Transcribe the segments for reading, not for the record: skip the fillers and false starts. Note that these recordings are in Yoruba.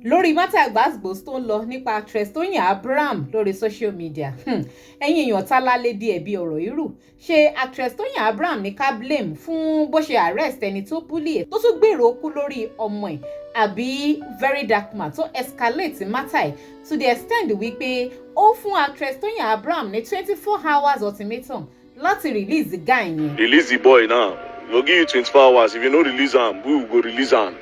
Lórí matter gbàsgbòs tó ń lọ nípa actress Tóyìn Abraham lórí social media, ẹ̀yin èèyàn, ta la lè di ẹ̀bi ọ̀rọ̀ irú? Ṣé actress Tóyìn Abraham ní ká blame fún bó ṣe arrest ẹni tó bully ẹ̀, tó tún gbèrò kú lórí ọmọ ẹ̀, àbí Very Dark Man tó escalate matter ẹ̀ to the extent wípé ó fún actress Tóyìn Abraham ní 24 hours ultimatum láti release the guy yẹn? Release the boy now. We go give you 24 hours. If you no release am, we will go release am.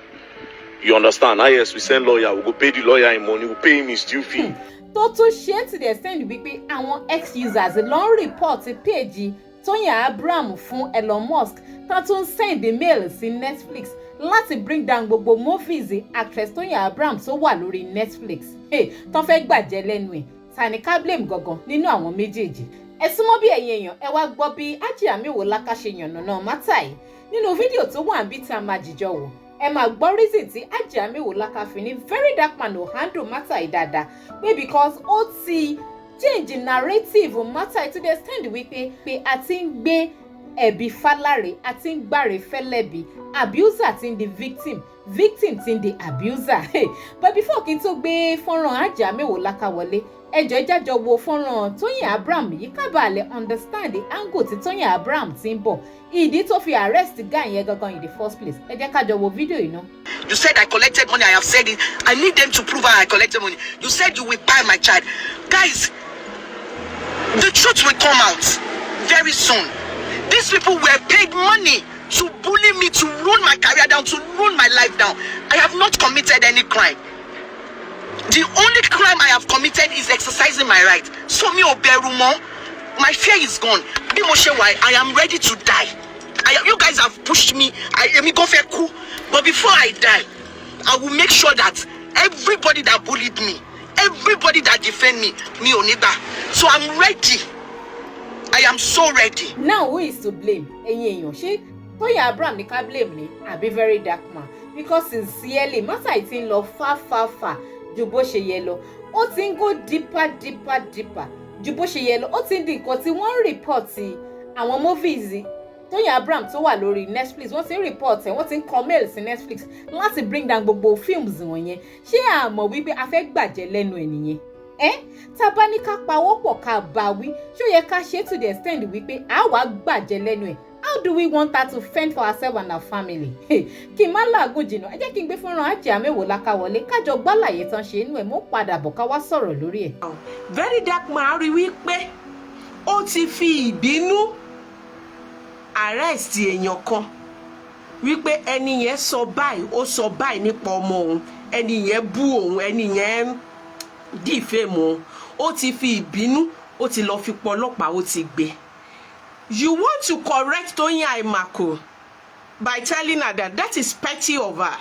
You understand? Ah yes, we send lawyer. We go pay the lawyer him money. We pay him his due fee. Tó tún ṣe to the extent wípé àwọn X users lọ ń report page Tóyìn Abraham fún Elon Musk, tó tún send mail sí Netflix láti bring down gbogbo movies actress Tóyìn Abraham tó wà lórí Netflix, hey, tó fẹ́ gbàjẹ́ lẹ́nu ẹ̀, ta ni ká blame gangan nínú àwọn méjèèjì? Ẹ súnmọ́ bí, ẹ̀yin èèyàn, ẹ wá gbọ́ bí Hajia Mewolaka ṣe yànnàná matter yìí nínú fídíò tó wà níbí tá a máa jìjọ wò. Ẹ máa gbọ́ reason tí Hajia Mewolaka fi ní Very Dark Man ò handle matter yìí dáadáa, pé because ó ti change narrative matter yìí to the extent wípé pé a ti ń gbé ẹ̀bi fáláre, a ti ń gbáre fẹ́lẹ́bi, abuser ti ń di victim, victim ti ń di abuser. But before kí n tó gbé fọ́nrán Hajia Mewolaka wọlé, ẹ jọ̀ọ́, ẹ jájọ wo fọ́nrán Tóyìn Abraham yìí ká bàa lè understand the angle tí Tóyìn Abraham ti ń bọ̀, ìdí tó fi arrest guy yẹn gangan in the first place. Ẹ jẹ́ ká jọ wo fídíò yìí náà. You said I collected money. I have said it. I need them to prove how I collected money. You said you will buy my child. Guys, the truth will come out very soon. These people were paid money to bully me, to ruin my career down, to ruin my life down. I have not committed any crime. The only crime I have committed is exercising my right. So mi ò bẹ̀rù mọ́. My fear is gone. Bí mo ṣe wà, I am ready to die. You guys have pushed me. Èmi gan fẹ́ kú. But before I die, I will make sure that everybody that bullied me, everybody that defend me, mi ò ní gbà. So I'm ready. I am so ready. Now, who is to blame, ẹ̀yin èèyàn? Ṣé Tóyìn Abraham ní ká blame ni, àbí Very Dark Man? Because sincerely, matter yìí ti ń lọ far, far, far ju bó ṣe yẹ lọ. Ó ti ń go deeper, deeper, deeper ju bó ṣe yẹ lọ. Ó ti ń di nǹkan tí wọ́n ń report àwọn movies Tóyìn Abraham tó wà lórí Netflix. Wọ́n ti ń report ẹ̀, wọ́n ti ń kọ mail sí Netflix láti bring down gbogbo films wọ̀nyẹn. Ṣé a mọ̀ wípé a fẹ́ gbàjẹ́ lẹ́nu ẹ̀ nìyẹn? Ẹ́ tá a bá ní ká pawọ́pọ̀ ká bá wí, ṣó yẹ ká ṣe to the extent wípé a wàá gbàjẹ́ lẹ́nu ẹ̀? How do we want her to fend for herself and her family? Kí n má làágùn jìnnà, ẹ jẹ́ kí n gbé fọ́nrán Hajia Mewolaka wọlé, kájọ gbálàyé tán ṣe inú ẹ̀ mú padà bọ̀, ká wá sọ̀rọ̀ lórí ẹ̀. Very Dark Man rí wípé ó ti fi ìbínú arrest èèyàn kan, wípé ẹni yẹn sọ báyìí, ó sọ báyìí nípa ọmọ òun, ẹni yẹn bú òun, ẹni yẹn defame òun. Ó ti fi ìbínú, ó ti lọ fi pọ̀ ọlọ́pàá, ó ti gbé. You want to correct Toyin Aimakhu by telling her that that is petty of her,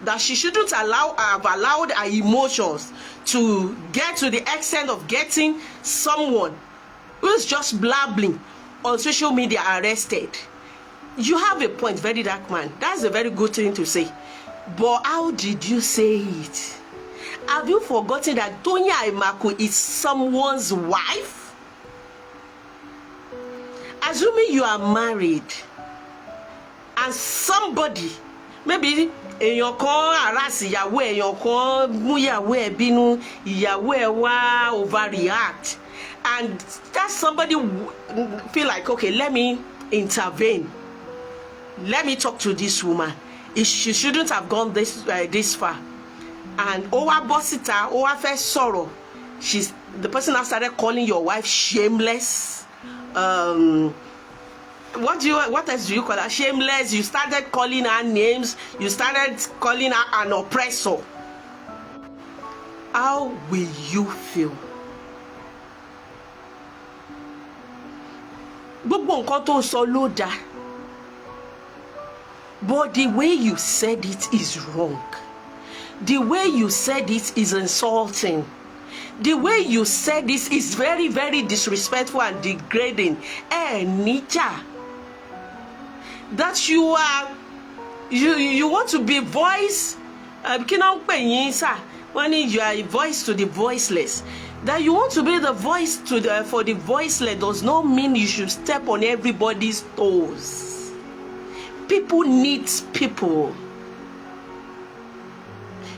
that she shouldn't allow have allowed her emotions to get to the extent of getting someone who is just blabbling on social media arrested. You have a point, Very Dark Man. That's a very good thing to say, but how did you say it? Have you forgotten that Toyin Aimakhu is someone's wife? Assuming you are married and somebody, maybe èèyàn kan harass ìyàwó, èèyàn kan mú ìyàwó ẹ̀ bínú, ìyàwó ẹ̀ wá overreact, and that somebody feel like, "Okay, let me intervene, let me talk to this woman. She shouldn't have gone this far," and ó wá bọ́ síta, ó wá fẹ́ sọ̀rọ̀, she's the person now started calling your wife shameless, what else do you call her? Shameless. You started calling her names, you started calling her an oppressor. How will you feel? Gbogbo nǹkan tó sọ ló dáa, but the way you said it is wrong. The way you said it is insulting. The way you said this is very, very disrespectful and degrading. Ẹ níjà that you are you want to be voice, kí náà ń pè yín sà? Wọ́n ní you are a voice to the voiceless. That you want to be the voice to the for the voiceless does not mean you should step on everybody's toes. People need people.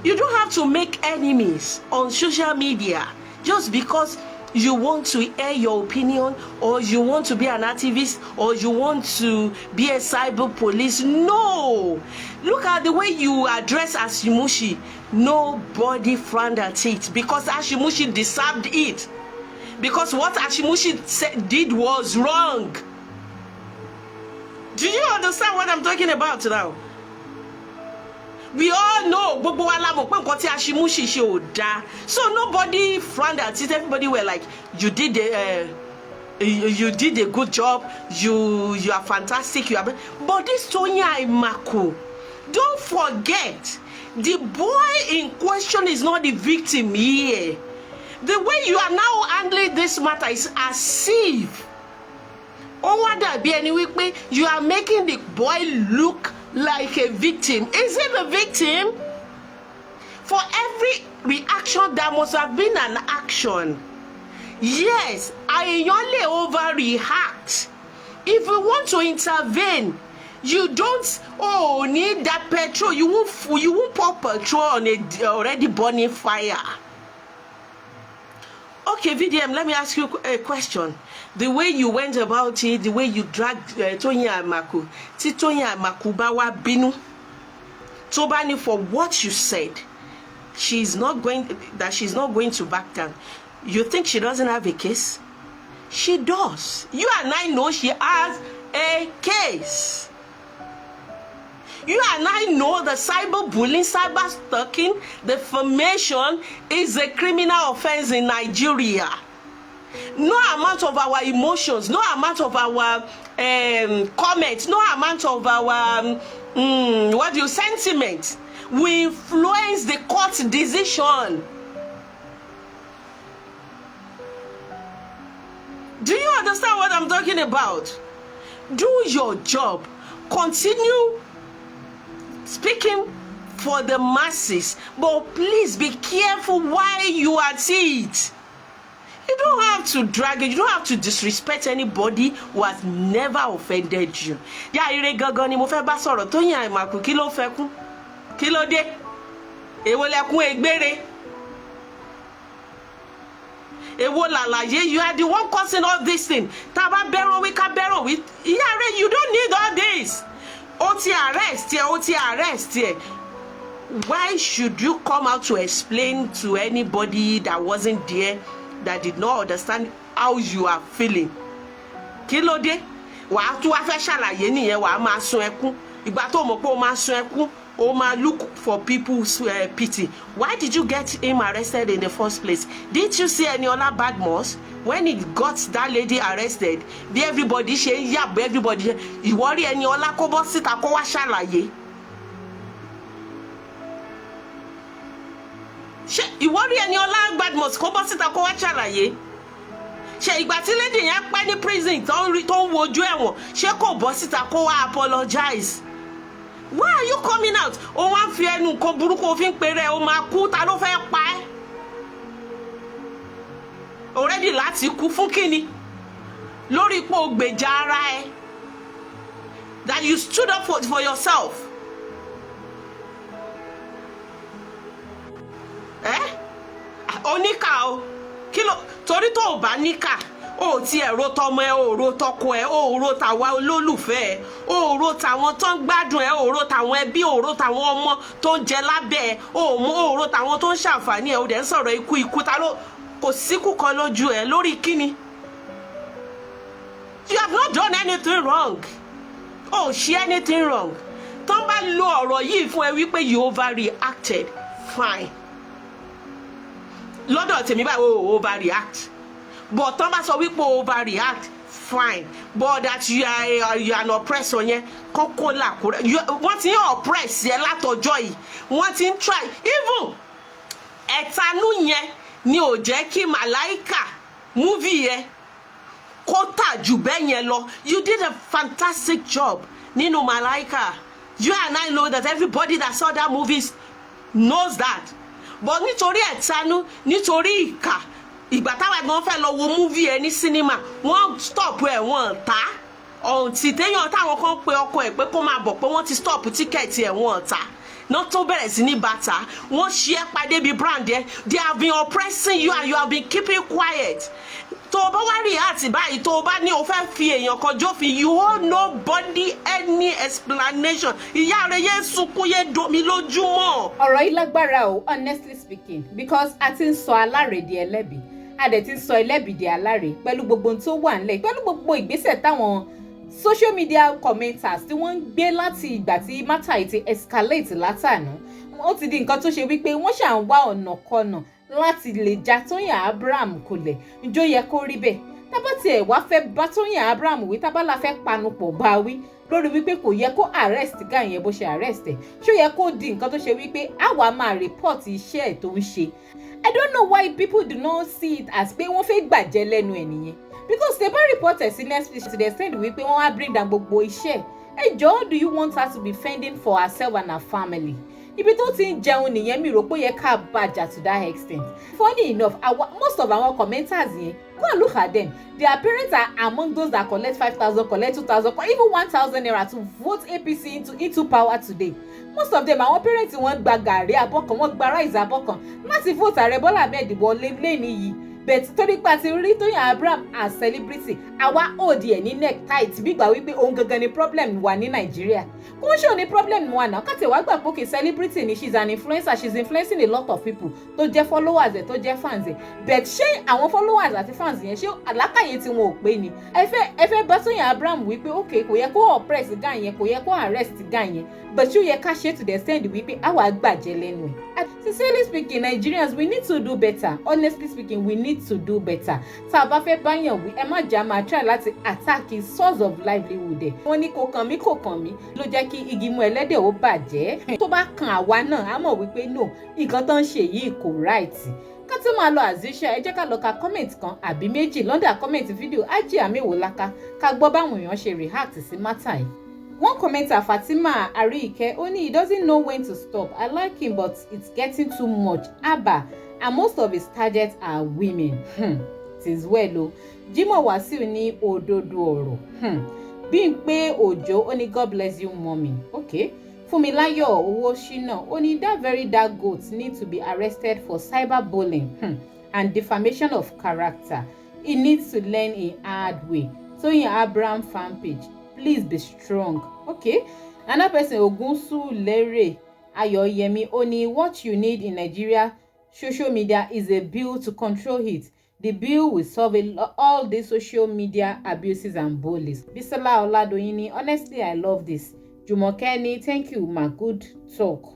You don't have to make enemies on social media just because you want to air your opinion or you want to be an activist or you want to be a cyber police. No! Look at the way you address Ashimushi. Nobody frowned at it because Ashimushi deserved it. Because what Ashimushi did was wrong. Do you understand what I'm talking about now? We all know, gbogbo wa la mọ̀ pé nǹkan tí Ashimushi ṣe ò dáa. So nobody frowned at it. Everybody were like, you did a good job, you are fantastic, you are." But this Toyin Aimakhu, don't forget, the boy in question is not the victim here. The way you are now handling this matter is as if ó wá dàbí ẹni wípé you are making the boy look like a victim. Is he the victim? For every reaction, there must have been an action. Yes, èèyàn lè overreact. If you want to intervene, you don't, oh, need that petrol. You won't pour petrol on a already burning fire. Okay, VDM, let me ask you a question. The way you went about it, the way you dragged Toyin Aimakhu, tí Toyin Aimakhu bá wá bínú, tó bá ní for what you said, she's not going to back down. You think she doesn't have a case? She does. You and I know she has a case. You and I know the cyberbullying, cyber stalking, defamation is a criminal offense in Nigeria. No amount of our emotions, no amount of our comments, no amount of our what do you, sentiment will influence the court decision. Do you understand what I'm talking about? Do your job. Continue speaking for the masses, but please be careful why you are it. You don't have to drag it. You don't have to disrespect anybody who has never offended you. Yá ire gangan ni mo fẹ́ bá sọ̀rọ̀. Tóyìn Àìmàkù, kí ló fẹ́ kún? Kí ló dé? Èwo lẹkún egbére? Èwo làlàyé? You are the one causing all this thing. Tá a bá bẹ́ràn wí, ká bẹ́ràn wí. Ìyá rẹ̀, you don't need all this. Ó ti arrest ẹ, ó ti arrest ẹ. Why should you come out to explain to anybody that wasn't there, that did not understand how you are feeling? Kí ló dé? Wàá tún wá fẹ́ ṣàlàyé nìyẹn, wàá máa sun ẹkún. Ìgbà tó mọ̀ pé ó máa sun ẹkún, ó máa look for people's pity. Why did you get him arrested in the first place? Didn't you see Eniola Badmus when he got that lady arrested, bí everybody ṣe ń yàgbọ́, everybody ṣe? Ìwọ rí Eniola kó bọ́ síta kó wá ṣàlàyé? Ṣé ìwọ rí Eniola Badmus kó bọ́ síta kó wá ṣàlàyé? Ṣe ìgbà tí lady yẹn pẹ́ ní prison, tó ń rí, tó ń wojú ẹ̀wọ̀n, ṣé kò bọ́ síta kó wá apologize? Why are you coming out? Ó wá ń fi ẹnu nǹkan burúkú òfin péré. Ó máa kú, ta ló fẹ́ pa ẹ́? Already láti kú fún kíni? Lórí ipò gbèjà ara ẹ, that you stood up for yourself. Ẹ oníkà o, kí ló torí tó o bá níkà, o ò tiẹ̀ ro tọmọ ẹ, o ò ro tọkọ ẹ, o ò ro tàwa olólùfẹ́ ẹ, o ò ro tàwọn tó ń gbádùn ẹ, o ò ro tàwọn ẹbí, o ò ro tàwọn ọmọ tó ń jẹ lábẹ́ ẹ, o ò mú, o ò ro tàwọn tó ń ṣàǹfààní ẹ. O dẹ̀ ń sọ̀rọ̀ ikú, ikú ta ló kò síkú kan lójú ẹ? Lórí kíni? You have not done anything wrong. O ò ṣe anything wrong. Tó ń bá lo ọ̀rọ̀ yìí fún ẹ wípé you overreacted, fine. Lọ́dọ̀ tèmi báyìí, o overreact, but tán bá sọ wípé o overreact, fine, but that you are an oppressor yẹn, kókó làkúrẹ́. Wọ́n ti ń oppress yẹn látọjọ́ yìí, wọ́n ti ń try. Even ẹ̀tanú yẹn ni ò jẹ́ kí Màláìkà movie yẹn kó tà jù bẹ́ẹ̀ yẹn lọ. You did a fantastic job nínú Màláìkà. You and I know that. Everybody that saw that movie knows that. But nítorí ẹ̀tanú, nítorí ìkà, ìgbà táwa gan fẹ́ lọ wo movie ẹ ní cinema, wọ́n stop ẹ̀, wọ́n ta ọ̀hún tí téèyàn táwọn kan pe ọkọ ẹ̀ pé kó máa bọ̀, pé wọ́n ti stop ticket ẹ̀, wọ́n ta. Náà tó bẹ̀rẹ̀ sí ní bàtà, wọ́n ṣe é pàdé bíi brand ẹ. They have been oppressing you and you have been keeping quiet. Tó o bá wá react báyìí, tó o bá ní o fẹ́ fi èèyàn kan jófin, you owe nobody any explanation. Ìyá rẹ yé sunkún, yé domi lójúmọ́. Ọ̀rọ̀ yìí lágbára o, honestly speaking, because a ti ń sọ aláre di ẹlẹ́bi, a dẹ̀ ti ń sọ ẹlẹ́bi di aláre pẹ̀lú gbogbo ohun tó wà nílẹ̀, pẹ̀lú gbogbo ìgbésẹ̀ táwọn social media commenters tí wọ́n ń gbé láti ìgbà tí matter yìí ti escalate látàná. Ó ti di nǹkan tó ṣe wípé wọ́n ṣà ń wá ọ̀nà kọnà láti lè já Tóyìn Abraham kulẹ̀. Njó yẹ kó rí bẹ́ẹ̀? Tábà tiẹ̀ wá fẹ́ bá Tóyìn Abraham wí, tábà la fẹ́ panupọ̀ bá wí lórí wípé kò yẹ kó arrest guy yẹn bó ṣe arrest ẹ̀, ṣó yẹ kó di nǹkan tó ṣe wípé àwa máa report iṣẹ́ ẹ̀ tó ń ṣe? I don't know why people do not see it as pé wọ́n fẹ́ gbàjẹ́ lẹ́nu ẹ̀ nìyẹn, because they bá report ẹ̀ sí Netflix to the extent wípé wọ́n á bring down gbogbo iṣẹ́ ẹ̀. Jọ̀ọ́, do you want her to be fending for herself and her family? Ibi tó ti ń jẹun nìyẹn. Mi rò pé ó yẹ ká bàjà to that extent. Funny enough, our, most of our commenters yẹn, go and look at them, their parents are among those that collect 5,000, collect 2,000, even 1,000 naira to vote APC into power today. Most of them, àwọn parents wọn gba gàrí abọ́ kan, wọ́n gba rice abọ́ kan láti vote Ààrẹ Bọ́lá Ahmed wọlé lẹ́ni yìí. But torí pé a ti rí Tóyìn Abraham as celebrity, àwa hold ẹ̀ ní neck tight gbígbà wípé òun gangan ni problem wà ní Nàìjíríà. Kò ń ṣe òní problem wa náà. Káti wàá gbà pé okay, celebrity ni, she's an influencer, she's influencing a lot of people tó jẹ́ followers ẹ̀, tó jẹ́ fans ẹ̀, but ṣé àwọn followers àti fans yẹn, ṣé àlákàyè tí wọn ò pé ni? Ẹ fẹ́ bá Tóyìn Abraham wípé okay, kò yẹ kó oppress guy yẹn, kò yẹ kó arrest guy yẹn, but ṣé ó yẹ ká ṣe to the extent wípé àwa gbàjẹ́ lẹ́nu ẹ̀? Sincerely speaking, Nigerians, we need to do better. Honestly speaking, we need to do better. Tá a bá fẹ́ báyàn wí, ẹ má jà máa try láti attack his source of livelihood ẹ̀. Wọ́n ní kò kàn mí, kò kàn mí ló jẹ́ kí igi mú ẹlẹ́dẹ̀ ó bàjẹ́. Tó bá kan àwa náà, á mọ̀ wípé no, nǹkan tó ń ṣe yìí kò right. Ká tó máa lọ àzíṣe, ẹ jẹ́ ká lọ ka comment kan àbí méjì lọ́dà comment fídíò Ájì Àmìwòláká, ká gbọ́ báwọn èèyàn ṣe react sí matter yìí. One commenter, Fatima Arike, ó ní, "He doesn't know when to stop. I like him, but it's getting too much. Abba, and most of his targets are women." It is well o. Jimoh Wasiu ní òdodo ọ̀rọ̀. Bímpé Òjó, ó ní, "God bless you, mommy." Okay. Fúnmiláyọ̀ Owóṣínà, ó ní, "That very dark goat need to be arrested for cyberbullying and defamation of character. He needs to learn a hard way. Toyin Abraham fan page, please be strong." Okay. Another person, Ogunsu Lere Ayoyemi, ó ní, "What you need in Nigeria social media is a bill to control it. The bill will solve all the social media abuses and bullies." Bisola Oladoyin ní, "Honestly, I love this." Jumoke ní, "Thank you ma, good talk."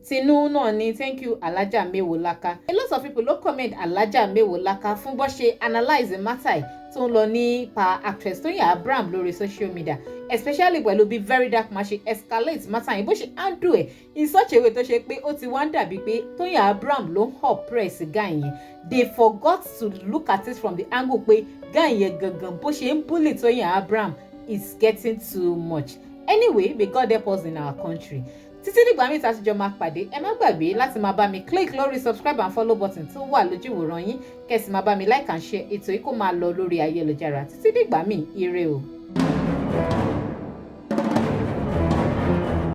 Tinú náà ní, "Thank you, Alhaja Mewolaka." A lot of people ló comment Alhaja Mewolaka fún bó ṣe analyse the matter yìí tó ń lọ nípa actress Tóyìn Abraham lórí social media, especially pẹ̀lú bí Very Dark Man ṣe escalate matter yìí, bó ṣe handle ẹ̀ in such a way tó ṣe pé ó ti wá ń dàbí pé Tóyìn Abraham ló ń oppress guy yẹn. They forgot to look at it from the angle pé guy yẹn gangan, bó ṣe ń bully Tóyìn Abraham is getting too much. Anyway, may God help us in our country. Títí dìgbà míì tá a ti jọ máa pàdé, ẹ má gbàgbé láti máa bá mi click lórí subscribe and follow button tó wà lójú ìwòran yín, kẹ́ sì máa bá mi like and share ètò yìí kó máa lọ lórí ayélujára. Títí dìgbà míì, ire o.